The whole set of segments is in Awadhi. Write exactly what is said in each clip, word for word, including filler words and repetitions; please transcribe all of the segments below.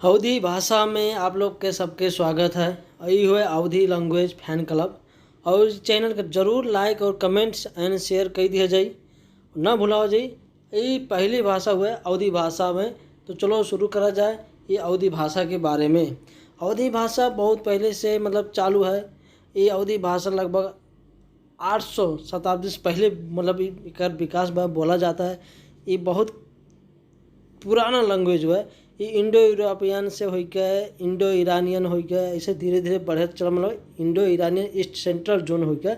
अवधी भाषा में आप लोग के सबके स्वागत है। और ई हुए अवधी language fan club। और इस channel के जरूर like और comments and share कर दिया जाए, ना भुलाओ जाए। ई पहली भाषा हुए अवधी भाषा में। तो चलो शुरू करा जाए ये अवधी भाषा के बारे में। अवधी भाषा बहुत पहले से मतलब चालू है। ये अवधी भाषा लगभग आठ सौ शताब्दी से पहले मतलब ई-, एकर विकास बा, बोला जाता है। ये बहुत पुराना language हुआ है। ये Indo European से होइके, Indo Iranian होइके, ऐसे धीरे धीरे बढ़त चला, मतलब Indo Iranian East Central Zone होइके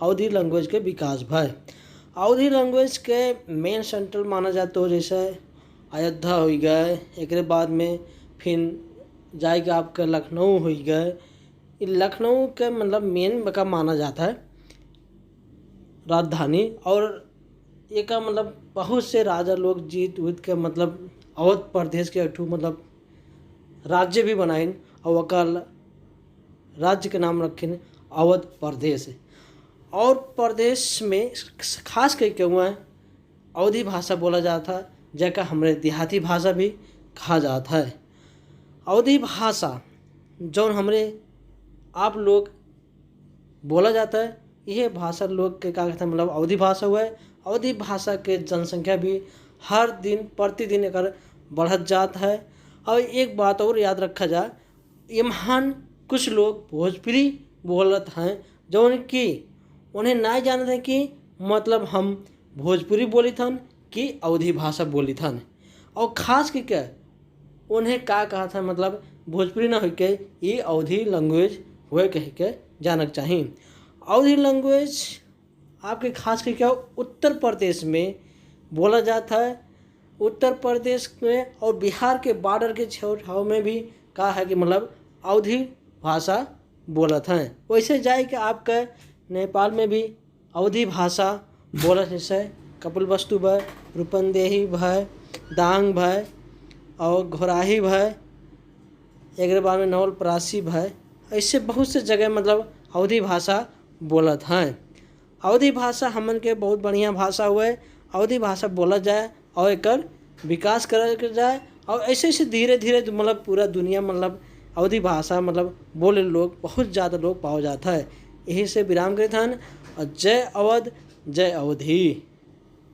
अवधी language के विकास भय। अवधी language के main central माना जात हो, जैसे अयोध्या होइ गए, एकरे बाद में फिर जाइके आपके लखनऊ होइ गए। ई लखनऊ के मतलब main का माना जाता है राजधानी। और एका मतलब बहुत से राजा लोग जीत उत के मतलब अवध प्रदेश के एक ठो मतलब राज्य भी बनाइन और ओकर राज्य के नाम रखिन अवध प्रदेश। और प्रदेश में खास करके हुआ अवधी भाषा बोला जाता है, जेका हमरे देहाती भाषा भी कहा जाता है। अवधी भाषा जौन हमरे आप लोग बोला जाता है, यह भाषा लोग के का कहते हैं, मतलब अवधी भाषा हुआ है। अवधी भाषा के जनसंख्या भी हर दिन प्रतिदिन एकर बढ़त जात है। और एक बात और याद रखा जा, एम्हन कुछ लोग भोजपुरी बोलत हैं, जौन कि उन्हें ना जानत हैं कि मतलब हम भोजपुरी बोलित हन कि अवधी भाषा बोलित हन। और खास करके उन्हें का कहत है, मतलब भोजपुरी ना होइके ये अवधी language हुए कह के जानक चाही। अवधी language आपके खास करके उत्तर प्रदेश में बोला जाता है। उत्तर प्रदेश में और बिहार के border के छेव ठाव में भी का है कि मतलब अवधी भाषा बोलत हैं। वैसे जाए कि आपके नेपाल में भी अवधी भाषा बोलत, जैसे कपिलवस्तु भय, रूपंदेही भय, दांग भय और घोराही भय, एकरे बाद में नवलपरासी भय, ऐसे बहुत से जगह मतलब अवधी भाषा बोलत हैं। अवधी भाषा हमन के बहुत बढ़िया भाषा हुए, अवधी भाषा बोला जाए और एकर विकास करल के जाए। और ऐसे ऐसे धीरे धीरे मतलब पूरा दुनिया मतलब अवधी भाषा मतलब बोले लोग बहुत ज़्यादा लोग पाओ जाता है। यही से विराम करत हन और जय अवध, जय अवधी।